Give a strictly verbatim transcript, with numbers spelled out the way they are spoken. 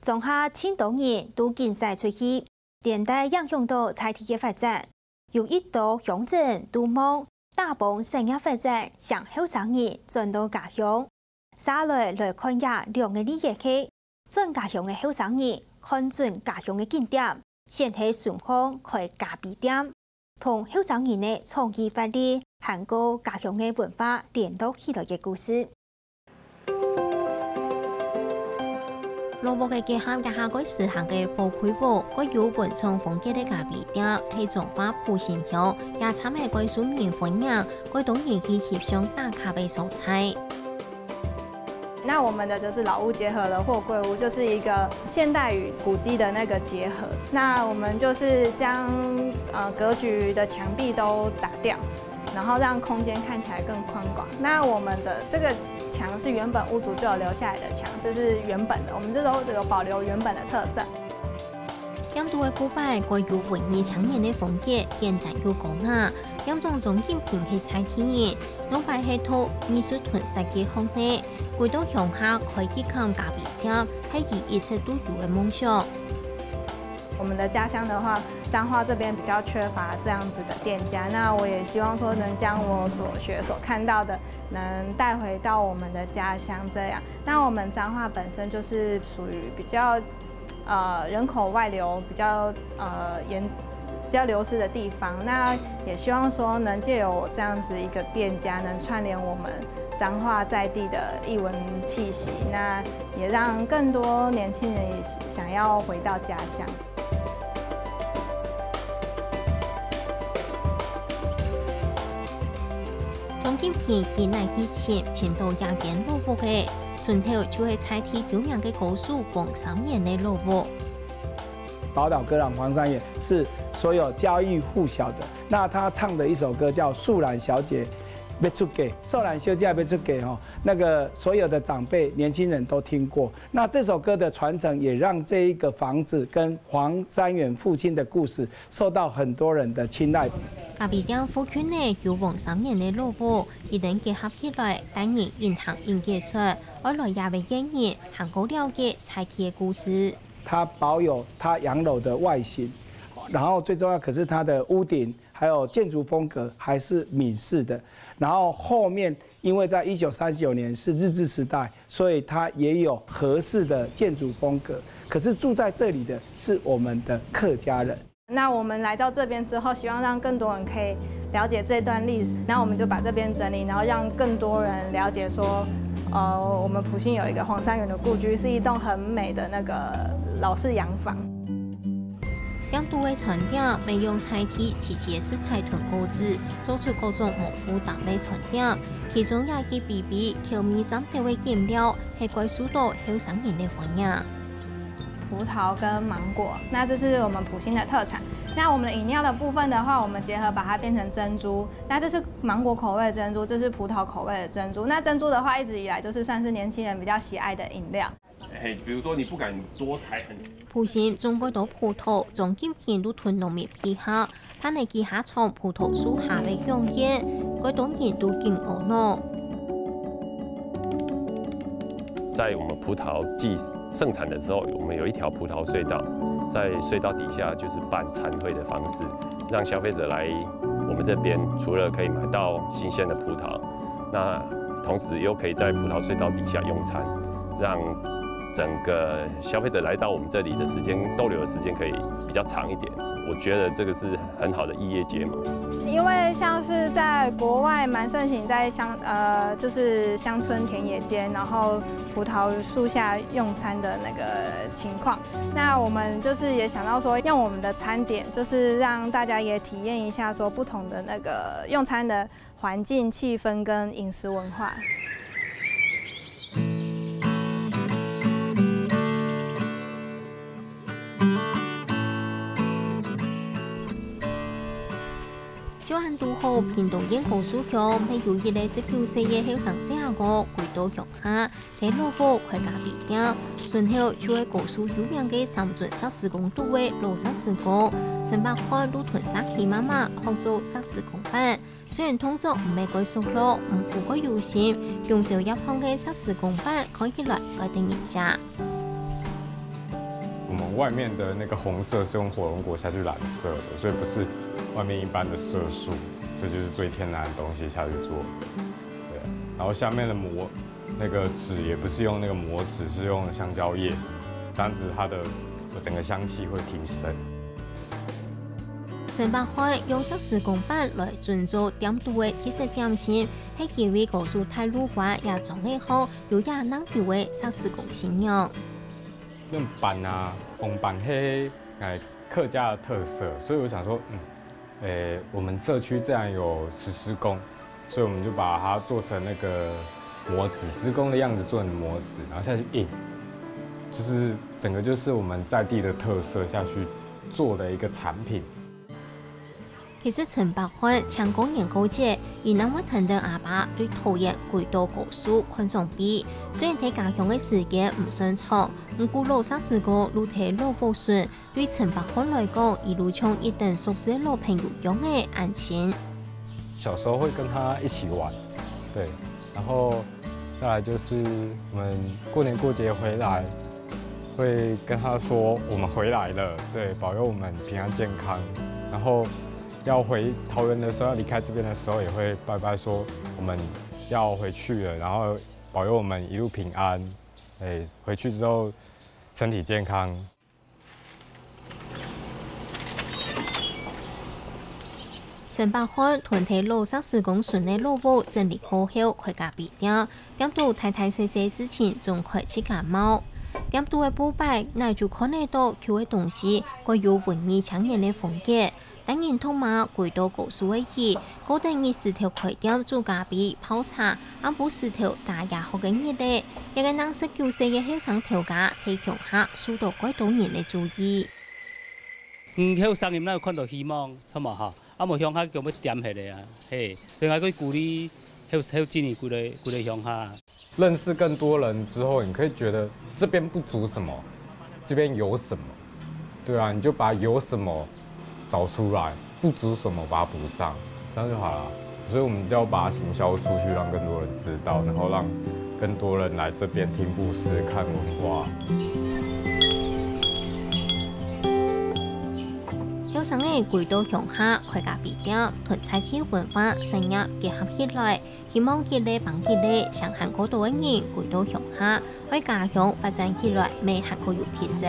莊下盡多人都緊徙出去，連帶影響到在地个發展。有一兜鄉鎮都望打幫產業發展，請後生人轉到家鄉。續來來看這兩个例仔係，轉家鄉个後生人看準家鄉个景點，選係順風開咖啡店，同後生人个創意活力，還過家鄉个文化聯絡起來个故事。老屋个結合這下蓋時行个貨櫃屋，蓋有文創風格个咖啡店，係彰化埔心鄉，也參係蓋受人歡迎，蓋多人去翕相打卡个所在。那我们的就是老屋结合了货柜屋，就是一个现代与古迹的那个结合。那我们就是将呃格局的墙壁都打掉，然后让空间看起来更宽广。那我们的这个墙是原本屋主就有留下来的墙，这是原本的，我们这都有保留原本的特色。店肚个布擺蓋有文藝青年个風格，簡單又高雅。店長鍾金平係在地人，仰般係讀藝術同設計學呢？歸到鄉下開一間咖啡店，係佢一直都有个夢想。我们的家乡的话，彰化这边比较缺乏这样子的店家，那我也希望说能将我所学所看到的，能带回到我们的家乡这样。那我们彰化本身就是属于比较呃人口外流比较呃严比较流失的地方，那也希望说能借由我这样子一个店家，能串联我们彰化在地的艺文气息，那也让更多年轻人也想要回到家乡。鍾金平佢哪去尋，尋到這間老屋个，順頭就係在地有名个歌手黃三元个老屋。宝島歌郎黃三元是所有家喻户曉的。那他唱的一首歌叫《素蘭小姐欲出嫁》，素蘭小姐欲出嫁吼，那个所有的长辈、年轻人都听过。那这首歌的传承也让这一个房子跟黄三元父亲的故事受到很多人的青睐。咖啡店附近呢有黃三元个老屋，佢等結合起來，帶人一行一街蹶，愛來這位个人還過了解在地个故事。它保有它洋楼的外形，然后最重要，可是它的屋顶还有建筑风格还是闽式的。然后后面因为在一九三九年是日治时代，所以它也有合适的建筑风格。可是住在这里的是我们的客家人。那我们来到这边之后，希望让更多人可以了解这段历史，那我们就把这边整理，然后让更多人了解说，呃，我们埔心有一个黄三元的故居，是一栋很美的那个老式洋房。店肚个餐点，乜用在地自家个食材同果子，做出各种無負擔个餐点。其中也一杯杯口味讚到个饮料，係蓋受到後生人个歡迎。葡萄跟芒果，那这是我们埔心的特产。那我们的饮料的部分的话，我们结合把它变成珍珠。那这是芒果口味的珍珠，这是葡萄口味的珍珠。那珍珠的话，一直以来就是算是年轻人比较喜爱的饮料。嘿，比如说你不敢多采很埔心種蓋多葡萄，鍾金平都同農民配合，辦了幾下場葡萄樹下个饗宴，蓋多人都緊餓咯。在我们葡萄季盛产的时候，我们有一条葡萄隧道，在隧道底下就是办餐会的方式，让消费者来我们这边，除了可以买到新鲜的葡萄，那同时又可以在葡萄隧道底下用餐，让整个消费者来到我们这里的时间，逗留的时间可以比较长一点。我觉得这个是很好的异业结盟。因为像是在国外蛮盛行在乡呃，就是乡村田野间，然后葡萄树下用餐的那个情况。那我们就是也想到说，用我们的餐点，就是让大家也体验一下说不同的那个用餐的环境、气氛跟饮食文化。就恁堵好屏東縣高樹鄉，乜有一个十九歲个後生細阿哥，歸到鄉下，在老屋開咖啡店，順後就係高樹有名个三尊石獅公肚个老石獅公，陳百漢都同社區媽媽學做石獅公粄。雖然動作毋係蓋熟絡，毋過蓋有心，用蕉葉項个石獅公粄看起來蓋得人惜。我们外面的那个红色是用火龙果下去染色的，所以不是外面一般的色素，所以就是最天然的东西下去做。对，然后下面的膜，那个纸也不是用那个膜纸，是用香蕉叶，这样子它的整个香气会提升。陈百翰用石屎公粄來準做店肚个特色點心，係因為高樹大路關這庄仔項有這恁久个石屎公信仰。用粄啊，公粄係哎客家的特色，所以我想说，嗯，诶，我们社区自然有石狮公，所以我们就把它做成那个模子，石狮公的样子做成模子，然后下去印，就是整个就是我们在地的特色下去做的一个产品。其實陳百翰青光眼告捷，佢正會跈等阿爸對桃園歸島高樹看長輩。雖然在家鄉个時間毋算長，毋過老石獅公就在老屋脣，對陳百翰來講，佢就像一等熟識个老朋友樣仔恁親。小时候会跟他一起玩，对，然后再来就是我们过年过节回来，会跟他说我们回来了，对，保佑我们平安健康。然后要回桃园的时候，要离开这边的时候，也会拜拜说我们要回去了，然后保佑我们一路平安。哎，回去之后身体健康。陳百翰跈在老石獅公孫个老屋整理過後開咖啡店，店肚大大細細事情總開七間貓。店肚个布擺，哪就看得到舊个東西，蓋有文藝青年个風格。單人獨馬歸島高樹个佢，過等日時頭開店煮咖啡、泡茶，暗晡時頭打夜學个日仔，一個正十九歲个後生頭家，在鄉下受到蓋多人个注意。 嗯，後生人哪有看到希望，著無吼？啊無鄉下強欲恬忒个啊，嘿，所以𠊎會鼓勵後後進人鼓勵鼓勵鄉下。认识更多人之后，你可以觉得这边不足什么，这边有什么，对啊，你就把有什么找出来，不足什么把它补上，这样就好了。所以我们就要把它行销出去，让更多人知道，然后让更多人来这边听故事、看文化。後生个歸島鄉下開咖啡店，同在地文化產業結合起來，希望一個幫一個，想還過多个人歸島鄉下，為家鄉發展起來，乜還過有特色。